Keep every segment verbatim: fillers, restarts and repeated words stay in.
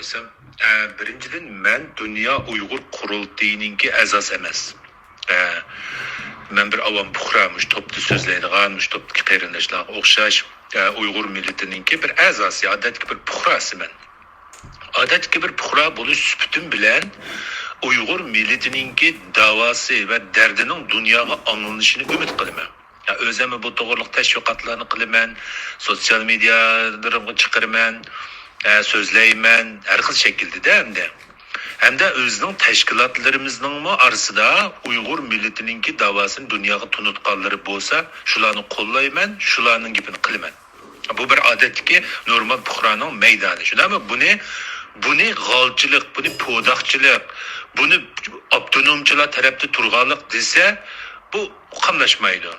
دېسەم، ئە، بىرىنچىدىن، مەن دۇنيا ئۇيغۇر قۇرۇلتىيىنىڭكى ئەزاسى ئەمەس. ئە، مەن بىر ئاۋام پۇقرا، مۇشۇ توپتا سۆزلەيدىغان، مۇشۇ توپتىكى قېرىنداشلارغا ئوخشاش، ئە، ئۇيغۇر مىللىتىنىڭكى بىر ئەزاسى، ئادەتتىكى بىر پۇقراسى مەن. ئادەتتىكى بىر پۇقرا بولۇش سۈپىتىم بىلەن ئۇيغۇر مىللىتىنىڭكى داۋاسى ۋە دەردىنىڭ دۇنياغا ئاڭلىنىشىنى ئۈمىد قىلىمەن. يا، ئۆزۈممۇ بۇ توغرىلىق تەشۋىقاتلارنى قىلىمەن، سوتسىيال مېدىيالىرىمغا چىقىرىمەن، ئە، سۆزلەيمەن، ھەر خىل شەكىلدىدە ئەمدى. ھەمدە ئۆزىنىڭ تەشكىلاتلىرىمىزنىڭمۇ ئارىسىدا ئۇيغۇر مىللىتىنىڭكى داۋاسىنى دۇنياغا تونۇتقانلىرى بولسا، شۇلارنى قوللايمەن، شۇلارنىڭ گېپىنى قىلىمەن. بۇ بىر ئادەتتىكى نورمال پۇقرانىڭ مەيدانى. شۇنداقمۇ؟ بۇنى، بۇنى غالچىلىق، بۇنى پوداقچىلىق، بۇنى ئاپتونومچىلار تەرەپتە تۇرغانلىق دېسە، بۇ قاملاشمايدۇ.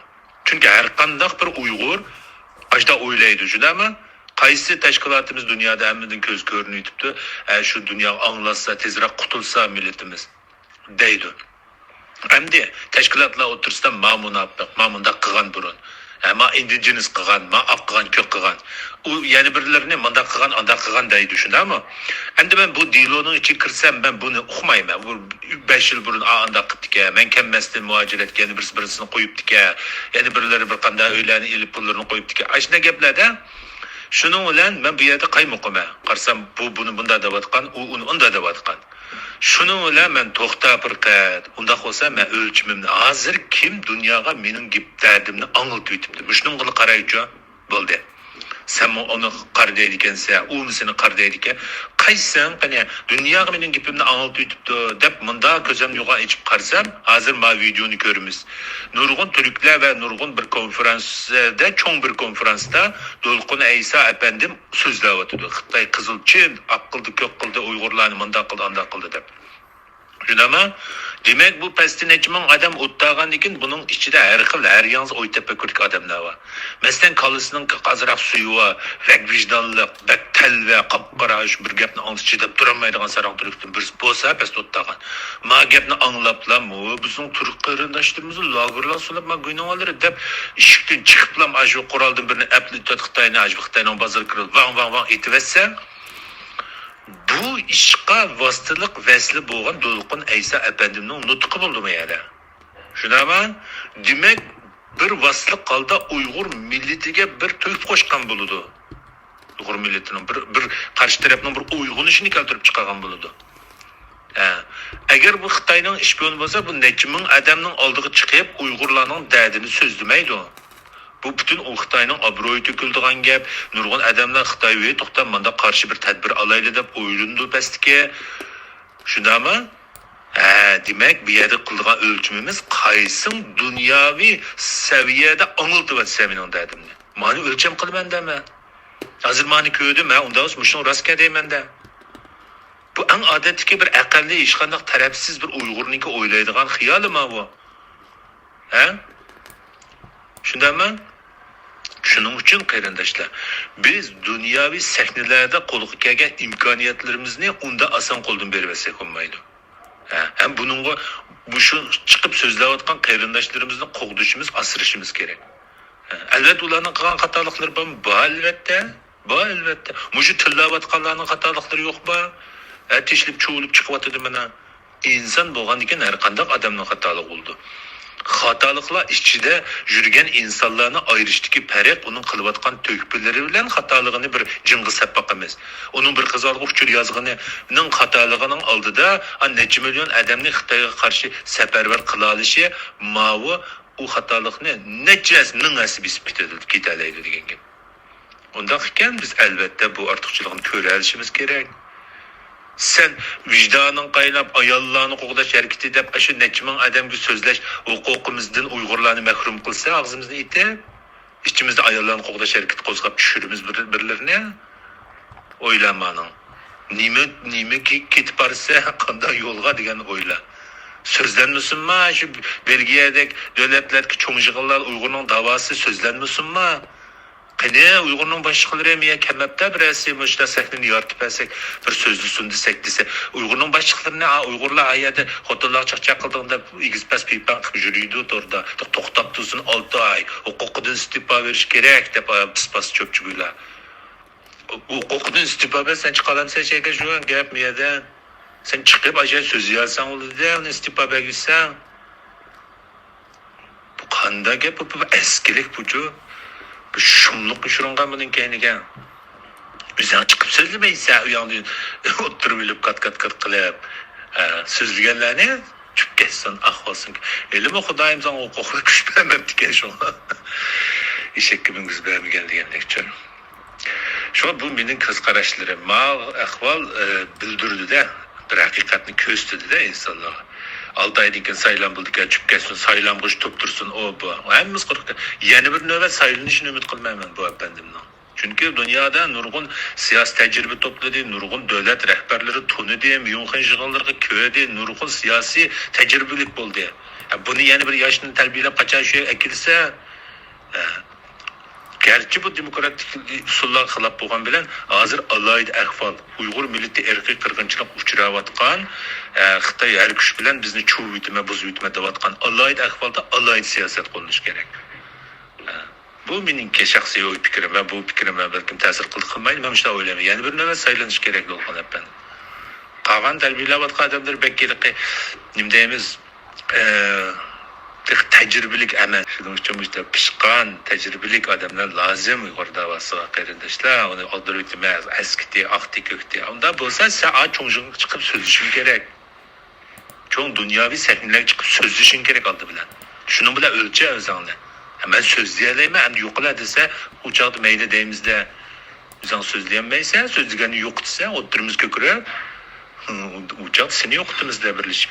چۈنكى ھەر قانداق بىر ئۇيغۇر ئاشۇنداق ئويلايدۇ، شۇنداقمۇ؟ قايسى تەشكىلاتىمىز دۇنيادا ھەممىدىن كۆز كۆرۈنۈۋېتىپتۇ؟ ئە، شۇ دۇنيا ئاڭلاتسا، تېزرەك قۇتۇلسا مىللىتىمىز، دەيدۇ. ئەمدى تەشكىلاتلار ئوتتۇرىسىدا ما مۇناپىق، ما مۇنداق قىلغان بۇرۇن، ئە، ما ئىندىجېنىس قىلغان، ما ئاق قىلغان، كۆك قىلغان، ئۇ يەنە بىرلىرىنى مۇنداق قىلغان، ئانداق قىلغان دەيدۇ، شۇنداقمۇ؟ ئەمدى مەن بۇ دېلونىڭ ئىچىگە كىرسەم، مەن بۇنى ئۇقمايمەن. بۇ بەش يىل بۇرۇن ئا-، ئانداق قىپتىكەن، مەن كەلمەستىن مۇھاجىرەتكە يەنە بىرسى بىرسىنى قويۇپتىكەن، يەنە بىرلىرى بىر قانداق ئۆيلەرنى ئېلىپ پۇللىرىنى قويۇپتىكەن، ئاشۇنداق گەپلەردە. شۇنىڭ بىلەن مەن بۇ يەردە قايمۇقىمەن. قارىسام، بۇ بۇنى بۇنداق دەۋاتقان، ئۇ ئۇنى ئۇنداق دەۋاتقان. شۇنىڭ بىلەن مەن توختا پىرقەت، ئۇنداق بولسا مەن ئۆلچىمىمنى، ھازىر كىم دۇنياغا مېنىڭ گېپ دەردىمنى ئاڭلىتىۋېتىپتۇ؟ مۇشۇنىڭغىلا قارايچۇ. بولدى. سەنمۇ ئۇنى قارا دەيدىكەنسەن، ئۇمۇ سېنى قارا دەيدىكەن. قايسىسەن قېنى؟ دۇنياغا مېنىڭ گېپىمنى ئاڭلىتىۋېتىپتۇ، دەپ مۇنداق كۆزۈمنى يوغان ئېچىپ قارىسام، ھازىر ما ۋىدېونى كۆرىمىز. نۇرغۇن تۈركلەر ۋە نۇرغۇن بىر كونفېرانسدا، چوڭ بىر كونفېرانستا دولقۇن ئەيسا ئەپەندىم سۆزلەۋاتىدۇ. خىتاي قىزىل چىن، ئاق قىلدى، كۆك قىلدى، ئۇيغۇرلارنى مۇنداق قىلدى، ئانداق قىلدى دەپ. شۇنداقمۇ؟ دېمەك، بۇ پەستە نەچچە مىڭ ئادەم ئوتتاغاندىن كېيىن، بۇنىڭ ئىچىدە ھەر خىل، ھەر ياڭزا ئوي تەپەككۇردىكى ئادەملەر بار. مەسىلەن، كاللىسىنىڭ ئازراق سۈيى بار، بەك ۋىجدانلىق، بەك تەلۋە، قاپقارا، شۇ بىر گەپنى ئاڭلىسا چىداپ تۇرالمايدىغان ساراڭ تۈركتىن بىرسى بولسا، پەستە ئوتتاغان. ما گەپنى ئاڭلاپلا، مو بىزنىڭ تۈرك قېرىنداشلىرىمىزنى لاگېرلارغا سولاپ، ما گۇينىڭلىرى دەپ، ئىشىكتىن چىقىپلا، ئاشۇ قورالدىن بىرنى ئەپلىتىۋېتىپ، خىتاينى، ئاشۇ خىتاينىڭ بازىرىغا كىرىپ، ۋاڭ، ۋاڭ، ۋاڭ ئېتىۋەتسە، بۇ ئىشقا ۋاسىتىلىق ۋەسلى بولغان دولقۇن ئەيسا ئەپەندىمنىڭ نۇتقى بولدىمۇ يەنە؟ شۇنداقمۇ؟ دېمەك، بىر ۋاسىتىلىق ھالدا ئۇيغۇر مىللىتىگە بىر تۆھپە قوشقان بولىدۇ. ئۇيغۇر مىللىتىنىڭ بىر، بىر قارشى تەرەپنىڭ بىر ئويغىنىشىنى كەلتۈرۈپ چىقارغان بولىدۇ. ھە. ئەگەر بۇ خىتاينىڭ ئىش پىلانى بولسا، بۇ نەچچە مىڭ ئادەمنىڭ ئالدىغا چىقىپ، ئۇيغۇرلارنىڭ دەردىنى سۆزلىمەيدۇ. بۇ پۈتۈن ئۇ خىتاينىڭ ئابرۇيى تۆكۈلىدىغان گەپ. نۇرغۇن ئادەملەر خىتاي، ۋەي، توختا، مانداق قارشى بىر تەدبىر ئالايلى دەپ ئويلىنىدۇ پەستىكى. شۇنداقمۇ؟ ھە، دېمەك، بۇ يەردە قىلىدىغان ئۆلچىمىمىز قايسىڭ دۇنياۋى سەۋىيەدە ئاڭلىتىۋاتىسەن مېنىڭ دەردىمنى. مانى ئۆلچەم قىلىمەن دەمە. ھازىر مانى كۆردۈم، ھە، ئۇنداق بولسا مۇشۇنى راست دەيمەن دە. بۇ ئەڭ ئادەتتىكى بىر ئەقەللىي، ھېچقانداق تەرەپسىز بىر ئۇيغۇرنىڭكى ئويلايدىغان خىيالىما بۇ؟ ھە؟ شۇنداقمۇ؟ شۇنىڭ ئۈچۈن، قېرىنداشلار، بىز دۇنياۋى سەھنىلەردە قولغا كەلگەن ئىمكانىيەتلىرىمىزنى ئۇنداق ئاسان قولدىن بېرىۋەتسەك بولمايدۇ. ھە، ھەم بۇنىڭغا، مۇشۇ چىقىپ سۆزلەۋاتقان قېرىنداشلىرىمىزنى قوغدىشىمىز، ئاسرىشىمىز كېرەك. ھە، ئەلۋەتتە، ئۇلارنىڭ قىلغان خاتالىقلىرى بارمۇ؟ بار، ئەلۋەتتە. بار، ئەلۋەتتە. مۇشۇ تىللاۋاتقانلارنىڭ خاتالىقلىرى يوقمۇ؟ ھە، تېشىلىپ، چۇۋۇلۇپ چىقىۋاتىدۇ مانا. ئىنسان بولغاندىكىن ھەر قانداق ئادەمنىڭ خاتالىقى بولىدۇ. خاتالىقلار ئىچىدە يۈرگەن ئىنسانلارنى ئايرىشتىكى پەرق ئۇنىڭ قىلىۋاتقان تۆھپىلىرى بىلەن خاتالىقىنى بىر جىڭغا سەپ باقىمىز. ئۇنىڭ بىر قىزغالغا ئۇچۇر يازغىنىنىڭ خاتالىقىنىڭ ئالدىدا، ئا، نەچچە مىليون ئادەمنى خىتايغا قارشى سەپەرۋەر قىلالىشى، ماۋۇ ئۇ خاتالىقنى نەچچە ھەسسە، مىڭ ھەسسە بېسىپ كېتىدۇ، كېتەلەيدۇ دېگەن گەپ. ئۇنداق ئىكەن، بىز ئەلۋەتتە بۇ ئارتۇقچىلىقنى كۆرەلىشىمىز كېرەك. سەن ۋىجدانىڭ قايناپ، ئاياللارنى قوغداش ھەرىكىتى دەپ، ئاشۇ نەچچە مىڭ ئادەمگە سۆزلەش ھوقۇقىمىزدىن ئۇيغۇرلارنى مەھرۇم قىلسا، ئاغزىمىزنى ئېتىپ، ئىچىمىزدە ئاياللارنى قوغداش ھەرىكىتى قوزغاپ چۈشۈرىمىز بىر-، بىرلىرىنى. ئويلىماڭ. نېمە، نېمە كېتىپ بارسا، قانداق يولغا دېگەن ئويلا. سۆزلەنمىسۇنما، شۇ بېلگىيەدەك دۆلەتلەردىكى چوڭ يىغىنلار ئۇيغۇرنىڭ داۋاسى سۆزلەنمىسۇنما؟ قېنى، ئۇيغۇرنىڭ باشلىقلىرى مىيە كەمەپتە بىرەرسى مۇشۇنداق سەھنىنى يارىتىپ بەرسەك، بىر سۆزلىسۇن دېسەك دېسە، ئۇيغۇرنىڭ باشلىقلىرىنى، ئا، ئۇيغۇرلار ئا يەردە خوتۇنلارغا چاقچاق قىلدىڭ دەپ، ئېگىز-پەس پىۋپەڭ قىلىپ يۈرىدۇ توردا. توختاپ تۇرسۇن، ئالتە ئاي، ھوقۇقىدىن ئىستېپا بېرىش كېرەك دەپ، ئا، پىس-پاس چۆپچىگۈيلەر. ھوقۇقتىن ئىستېپا بەر، سەن چىقالامسەن شەرگە شۇ گەپ مۇ يەردە؟ سەن چىقىپ ئاشۇ سۆزلىيالساڭ بولىدۇ، ئۇنى ئىستېپا بەرگۈزسەڭ. بۇ قانداق گەپ بۇ؟ بۇ ئەسكىلىك بۇچۇ. بۇ شۇملۇق ئۇچۇرۇڭغا بۇنىڭ كەينىگە. ئۆزۈڭ چىقىپ سۆزلىمەيسەن، ئۇياڭدا ئولتۇرۇپ ئېلىپ كات، كات، كات قىلىپ. ھە، سۆزلىگەنلەرنى چۈپ كەتسۇن، ئاق بولسۇن. ھېلىمۇ خۇدايىم ساڭا ھوقۇقنى كۈچ بەرمەپتىكەن شۇڭا. ئېشەككە مۈڭگۈز بەرمىگەن دېگەندەكچۇ. شۇڭا بۇ مېنىڭ كۆز قاراشلىرىم. ماۋۇ ئەھۋال، ئە، بىلدۈردى-دە، بىر ھەقىقەتنى كۆرسىتىدۇ-دە ئىنسانلارغا. ئالتە ئايدىن كېيىن سايلام بولىدىكەن، چۈپ كەتسۇن، سايلامغا تۇرۇپ تۇرسۇن، ئۇ، بۇ. ھەممىمىز قورقۇپ، يەنە بىر نۆۋەت سايلىنىشىنى ئۈمىد قىلمايمەن بۇ ئەپەندىمنىڭ. چۈنكى دۇنيادا نۇرغۇن سىياسىي تەجرىبە توپلىدى، نۇرغۇن دۆلەت رەھبەرلىرى تونۇدى، ميۇنخېن يىغىنلىرىغا كۆردى، نۇرغۇن سىياسىي تەجرىبىلىك بولدى. ھە، بۇنى يەنە بىر ياشنى تەربىيەلەپ قاچان شۇ يەرگە ئەكىلسە، ھە، گەرچە بۇ دېموكراتىك ئۇسۇللارغا خىلاپ بولغان بىلەن، ھازىر ئالاھىدە ئەھۋال، ئۇيغۇر مىللىتى ئىرقىي قىرغىنچىلىق ئۇچراۋاتقان، ھە، خىتاي ھەر كۈچ بىلەن بىزنى چۇۋۇۋېتىمەن، بۇزۇۋېتىمەن دەۋاتقان ئالاھىدە ئەھۋالدا ئالاھىدە سىياسەت قوللىنىش كېرەك. ھە. بۇ مېنىڭكى شەخسىي ئوي پىكرىم ۋە بۇ پىكرىم مەن بەلكىم تەسىر قىلىپ قىلمايدۇ، مەن مۇشۇنداق ئويلايمەن. يەنە بىر نۆۋەت سايلىنىش كېرەك بولغان ئەپەندىم. قالغان تەربىيەلەۋاتقان ئادەملەر بەك ھېلىقى، نېمە دەيمىز، ئە، تېخى تەجرىبىلىك ئەمەس. شۇنىڭ ئۈچۈن مۇشۇنداق پىشقان، تەجرىبىلىك ئادەملەر لازىم ئۇيغۇر داۋاسىغا، قېرىنداشلار. ئۇنى ئالدىراۋېتىمەن، ئەسكىتى، ئاقتى، كۆكتى. ئۇنداق بولسا سەن ئا چوڭ يىغىنغا چىقىپ سۆزلىشىڭ كېرەك. چوڭ دۇنياۋى سەھنىلەرگە چىقىپ سۆزلىشىڭ كېرەك ئالدى بىلەن. شۇنىڭ بىلەن ئۆلچە ئۆزۈڭنى. ھە، مەن سۆزلىيەلەيمەن، ئەمدى يوقىلا دېسە، ئۇ چاغدا مەيلى دەيمىزدە. ئۆزۈڭ سۆزلىيەلمەيسەن، سۆزلىگەننى يوقىتىسەن، ئوتتۇرىمىز كۆكىرەپ، ئۇ چاغدا سېنى يوقىتىمىزدە بىرلىشىپ.